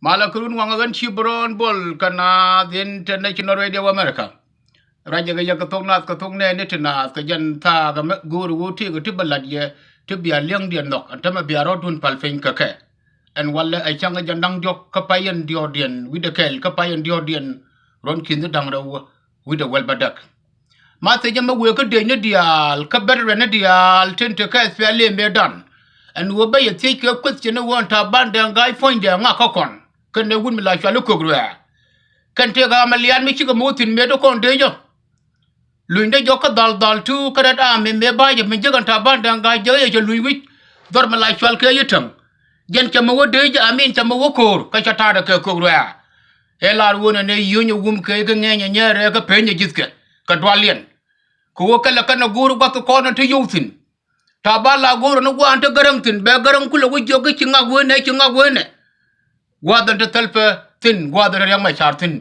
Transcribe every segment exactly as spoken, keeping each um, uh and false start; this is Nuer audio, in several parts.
Malɛ kɛ run waŋä ɣän ci Brown Bol kɛ Naath International Radio America. Ruacɛ kɛ yɛ kɛ thok Naath kɛ thok nɛɛni ti naath kɛ jɛn thaak ɛmɛ go̱o̱ri ɣöö tëëkɛ ti bä la̱t yɛ ti bia li̱eŋdiɛn nhɔk ɛn tämɛ bia rɔ̱dun pal piny kɛ kɛ. Ɛn walɛ ɛ cäŋ ɛ jɛn da̱ŋ diɔ̱k kä pay ɛn diɔ̱ɔ̱kdiɛn wi̱cdɛ kɛl kä pay ɛn diɔ̱ɔ̱kdiɛn ruɔ̱n ki̱n ti da̱ŋ rɛw wi̱cdɛ wäl bädäk. Ma thiecä mi wëë kä dëëcni diaal kä veteran ni diaal tin te kä S P L A mëëdan. Ɛn ɣöö bä yɛ thiec kɛ question ni ɣöö ɛn Taban Deng Gai puɔ̱nydɛ ŋa kä kɔn kɛnɛ wut mi la cual i̱ Kök Ruɛ̈ɛ̈. Kɛn tëëkɛ ɣam ɛ liaat mi cikɛ mo̱o̱k thi̱n mëë ti kɔn dëëcä. Lunydä jɔk kä dhal dhal tuuk kä Red Army mëë ba̱a̱cä mi jiäk ɛn Taban Deng Gai jiäk yɛ cɛ luny wi̱c dhɔr mi la cual kɛ Yitäŋ. Jɛn cɛ mi wä dëëcä amin cɛ mi wä ko̱o̱r kä cɛ ta̱a̱dɛ kɛ Kök Ruɛ̈ɛ̈. Ëë lar ɣöö nɛnɛ yiönyɛ wum kɛ kä ŋɛɛnyɛ nyɛɛrɛ kä penyɛ ji̱thkɛ kɛ dualiɛn. Kɛ ɣöö kɛlɛ kɛn ɛ go̱o̱r gua̱th kɔn ɛ te yio̱w thi̱n. Ta̱a̱ ba la go̱o̱r ɛ ni gua̱a̱n te Gäräŋ thi̱n bɛ Gäräŋ kulɛ wä jiök kä ci ŋak wee nɛ ci ŋak wee nɛ. Gua̱a̱th ɛn te thil pɛ thi̱n gua̱a̱th ɛn te Riɛk Macar thi̱n.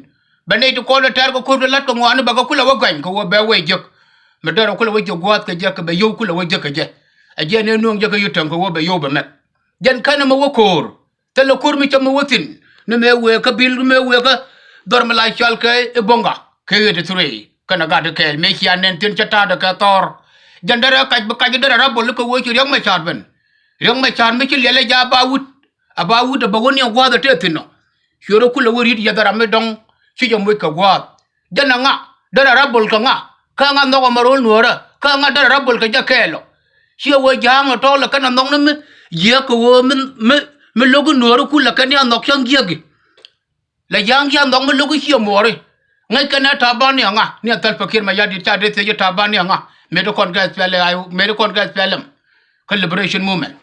Bɛ nɛy ti kɔn ɛ tɛ̈r kɛ ko̱r te la̱t kɛ ŋɔaani bɛ kɛ kulɛ wä gua̱ny kɛ ɣöö bɛ wee jiök. Mi derɛ kulɛ wä jiök gua̱a̱th kɛ jɛ kɛ bɛ yio̱w kulɛ wä jiök kɛ jɛ. Ɛ jɛ nɛ nuɔ̱ŋ jɛ kä Yitäŋ kɛ ɣöö bɛ yio̱w bɛ mɛk. Jɛn kɛn ɛmɛ wä ko̱o̱r. Thilɛ ko̱r mi cä mi wä thi̱n ni mëë wëë kä bil mëë wëë kä dhɔr mi la cɔal kɛ i̱ Boŋga kɛ eighty three kɛnɛ gat i̱ kɛɛl mëë cia nɛn thi̱n cä ta̱a̱dɛ kɛ thɔɔr. Jɛn derɛ kac bi kac derɛ rabol i̱ kɛ wee ci Riɛk Macar ben. Riɛk Macar mi ci liɛl ɛ ja̱ a ba wut a ba wut a ba wä ni ɛ gua̱a̱th ɛ tëë thi̱n ɔ. Cuɛ rɔ kulɛ wä ri̱t yɛth ɛ ram mi dɔ̱ŋ ci jɛ moc kɛ gua̱a̱th. Jɛn ɛ ŋa derɛ rabol kɛ ŋa kä ŋa nhɔk ɛmɛ ro̱l nuäärä kä ŋa derɛ rabol kɛ jɛ kɛɛl ɔ. Ciɛ wee ja̱a̱ŋ ɛ tɔ̱ lɛ kɛn ɛ nhɔk ni mi jiääk kɛ ɣöö mi mi mi lo̱k i̱ nuäärä kulɛ kɛn ni ɛ nhɔk cäŋ jiääk i̱. Lɛ ja̱a̱ŋ jiääk nhɔk mi lo̱k i̱ ciɛ muɔɔri. Ŋäc kɛn ɛ Taban ni ɛ ŋa ni ɛ Thalpa Kiir Mayardit ca dee thiec i̱ Taban ni ɛ ŋa mëë ti kɔn kɛ S P L A I mëë ti kɔn kɛ S P L M kä Liberation Movement.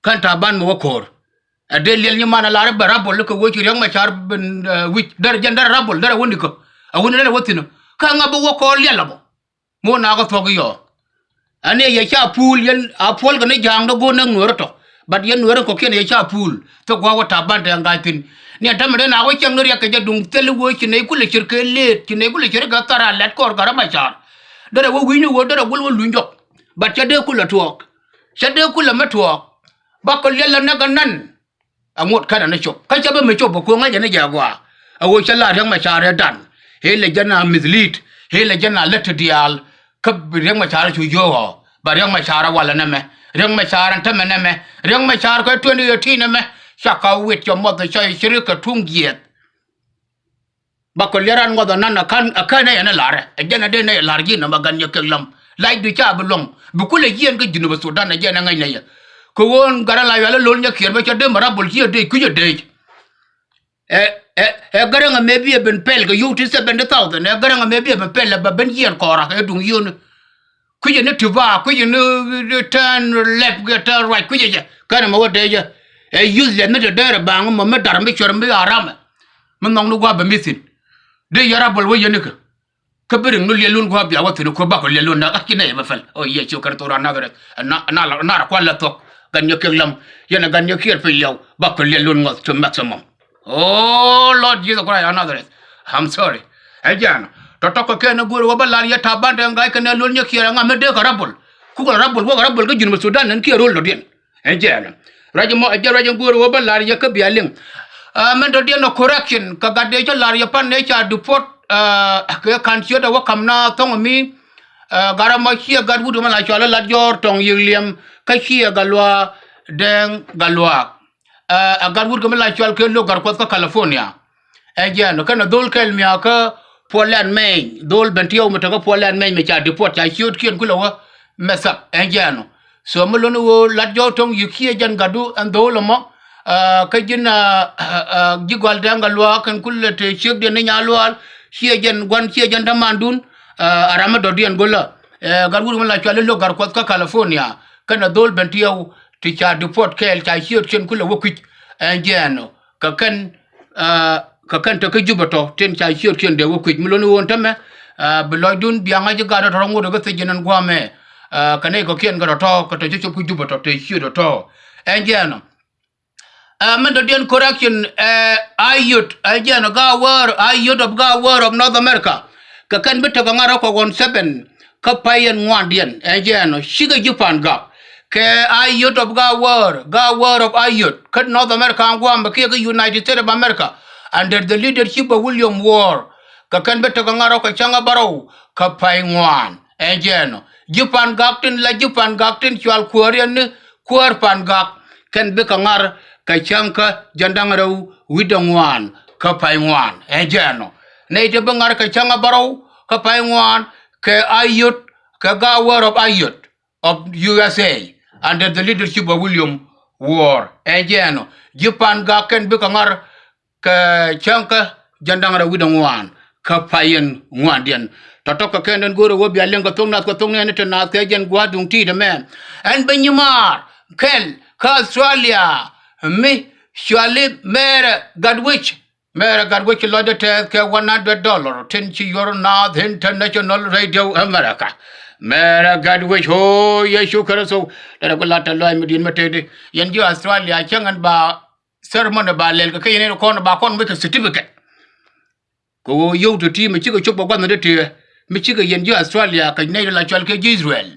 Kɛn Taban mi wä ko̱o̱r. Ɛ dee liɛl nyi man a lar i̱ bɛ rabol i̱ kɛ wee ci Riɛk Macar ben wi̱c derɛ jɛn derɛ rabol derɛ wä nikä. Ɛ wä ni derɛ wä thi̱n kä ŋa bi wä kɔɔr liɛl a bä. Mi wä nakä thuɔ̱k i̱ yɔɔ. Ɛn ɛ yɛ ca puul yɛn a puɔl kɛ ni ja̱a̱ŋ dee go̱o̱r näk nueeri tɔ. But yɛn nueeri kɔ̱kiɛn ɛ yɛ ca puul thok gua̱a̱k wä Taban Deng Gai thi̱n. Ni ɛn tämɛ dee na wä cäŋ ni riɛk kɛ jɛ duŋ thil i̱ wee ci nɛy kulɛ cir kɛ lëët ci nɛy kulɛ cir kɛ thar a lɛt kɔɔr gat Riɛk Macar. Derɛ wä wi̱i̱ni wä derɛ wä wä luny jɔk. But cä dee kulɛ tuɔɔk. Cä dee kulɛ mi tuɔɔk. Bakɔ liɛl lɛ näk ɛ nan. Ɛ ŋot kɛnɛ ni cop kä cä bä mi cop bä kueŋä jɛ ni jɛ agɔaa. Ɛ ɣöö cä la Riɛk Macar ɛ dan. Ëë lɛ jɛn a mislead. Ëë lɛ jɛn a lät ti diaal. Kä bi Riɛk Macar cu yio̱o̱k ɔ ba Riɛk Macar ɛ walɛ nɛmɛ. Riɛk Macar ɛn tämɛ nɛmɛ. Riɛk Macar kɛ twenty eighteen nɛmɛ. Ca ka wit cɛ muɔth ɛ cɔy ci ri kɛ tuŋ jiɛth. Bakɔ liɛr an ŋuɔth anan a kän a kän ɛ yɛn ɛ larɛ ɛ jɛn ɛ dee nɛy ɛ lar ji̱n nɔmɔ gan yɛ kek lam. Lacdu ca bi luɔ̱ŋ bi kulɛ jiɛn kä Junub Sudan ɛ jɛn ɛ ŋäc nɛy ɛ. Kɛ ɣöö gat ɛ la yual ɛ lo̱l nyɛ kiɛɛr bä cɛ dee mɛ rabol ci ɛ dee kui̱c ɛ dee. Ɛ ɛ ɛ Gäräŋ ɛ mëë bi ɛ ben pɛl kɛ yio̱w ti seventy thousand ɛ Gäräŋ ɛ mëë bi ɛ ben pɛl ɛ bɛ ben jiɛn kɔɔra ɛ duŋ yio̱o̱ni. Kui̱cɛ ni tuba kui̱cɛ ni tɛn lɛp kɛ tɛn ruac kui̱cɛ jɛ kɛn ɛmɛ wä dee jɛ. Ɛ useless mi te dee rɛ baŋ mɔ mi dar mi cuɛr mi a ramɛ. Mi nhɔk ni gua̱a̱p bɛ mi thi̱n. Dee yɛ rabol wä yɛn ni kɛ. Kä bi riŋ ni liɛl lun gua̱a̱p bia wä thi̱n kuäär bakɔ liɛl lun nak a ci nɛy ɛ bɛ pɛl. O Yecu Kritho ran Nazareth. Ɛn na ɛn na ran kual lɛ thuɔ̱k. Gan yɛ kiɛk lam. Yɛn ɛ gan yɛ kiɛr piny liɛw bakɔ liɛl lun ŋɔth to maximum. Oh Lord Jesus Christ of Nazareth. I'm sorry. Ɛ jɛn tɔ̱tɔ̱ kɛ kɛn ɛ go̱o̱r wä bä lar yɛ Taban Deng Gai kɛn ɛ luɔl nyɛ kiɛɛr ɛ ŋa mi dee kɛ rabol. Kukɛ rabol wäkɛ rabol kä Junub Sudan nɛn kiɛ ro̱l dɔ̱diɛn. Ɛ jɛn ruac mɔ ɛ jɛ ruac in go̱o̱r wä bä lar yɛ kä bia liŋ. Ɛ mɛn dɔ̱diɛn ɛ correction kɛ gat dee cä lar yɛ pan nɛ ca deport. Ɛ kɛ ka̱n ciöt ɛ wä ka̱m na thɔ̱ŋ mi. Ɛ gat ɛmɔ ciɛ gat wut mɛ la cɔal ɛ Lat Jɔɔr Tɔŋ Yiëk Liɛm kä ciɛ Gat Luaak Dɛŋ Gat Luaak. Ɛ gat wut kɛ mi la cɔal kɛ lo̱k gat kuɔth kä California. Ɛ jɛn kɛnɛ dho̱l kɛl miakä Puɔl Lɛt Mɛny dho̱l ben tiɛw mi tekä Puɔl Lɛt Mɛny mi ca deport ca ciötkiɛn kulɛ wä mɛ thak ɛ jɛn. So mi lon i̱ ɣöö Lat Jɔɔr Tɔŋ Yiëk ciɛ jɛn gatdu ɛn dho̱l ɛmɔ. Kä ji̱n ji̱ Gɔal Dɛŋ Gat Luaak kɛn kulɛ te ciökdiɛn ni Nyaluaal ciɛ jɛn gua̱n ciɛ jɛn tämandun. A ram mi dɔ̱diɛn go̱lä ɛ gat wut mi la cɔal i̱ lo̱k gat kuɔth kä California kɛnɛ dho̱l ben tiɛw ti ca deport kɛɛl ca ciötkiɛn kulɛ wä kui̱c. Ɛ jɛn kɛ kɛn kɛ kɛn te kä Jubɛ tɔ tin ca ciötkiɛn dee wä kui̱c mi lon i̱ ɣöö ɛn tämɛ. Bi lɔcdun bia ŋa̱c i̱ gat tɔ̱tɔ̱ ŋot ɛ kä thiec jɛn ɛn gua̱a̱mɛ. Kɛ nɛy kɔ̱kiɛn kɛ tɔ̱tɔ̱ kɛ tɔ cä cop kä Jubɛ tɔ te ciöt tɔ̱tɔ̱. Ɛ jɛn ɔ. Ɛ mɛn dɔ̱diɛn correction ɛ Ayot ɛ jɛn ɔ Gaawäär Ayot of Gaawäär of North America. Kɛ kɛn bi tekɛ ŋa̱t rɔ kɛ ɣɔn seven kä pay ɛn ŋuandiɛn ɛ jɛn ɔ cikɛ ji̱ pa̱a̱n gak. kɛ Ayod of Gawäär, Gawäär of Ayod, kä North America ɛn gua̱a̱th ɛmɛ kiɛ kä United States of America, under the leadership of William Ward. Kɛ kɛn bi tekɛ ŋa̱r rɔ kɛ cäŋ ɛ bärɔw kä pay ŋuan. Ɛn jɛn ɔ, ji̱ Pangak tin la ji̱ Pangak tin cɔal kuäär yɛn ni kuäär Pangak, kɛn bikɛ ŋa̱r kɛ cäŋ kä jiɛn da̱ŋ rɛw wi̱cdɛ ŋuan kä pay ŋuan. Ɛn jɛn ɔ, nɛy ti bi ŋa̱r kɛ cäŋ ɛ bärɔw kä pay ŋuan kɛ Ayod, kɛ Gawäär of Ayod of U S A under the leadership of William Ward. Ɛn jɛn ɔ, ji̱ Pangak kɛn bikɛ ŋa̱r kɛ cäŋ kä jiɛn da̱ŋ rɛw wi̱cdɛ ŋuan kä pay ɛn ŋuandiɛn. Tɔ̱tɔ̱ kɛ kɛn den go̱o̱rɛ wä bia liŋ kɛ thok nath kɛ thok ni ɛn te naath kɛ jɛn gua̱a̱th duŋ ti̱i̱t ɛmɛ. Ɛn ben nyimaar kɛl kä Australia mi cɔali Mary Gatwec. Mary Gatwec ci lɔcdɛ tɛth kɛ one hundred dollar tin ci yuɔr Naath International Radio America. Mary Gatwec, o Yecu Kritho, derɛ ku lat tɛ lɔc mi di̱i̱t mi tëëdi. Yɛn ji̱ Australia cäŋ ɛn ba ceremony ba lɛl kɛ kä yɛn in kɔn ba kɔn wek kɛ certificate. Kɛ ɣöö yio̱w ti ti mi cikɛ cop kɛ gua̱th ni ti ti mi cikɛ yɛn ji̱ Australia kɛ nɛy ti la cɔal kɛ ji̱ Israel.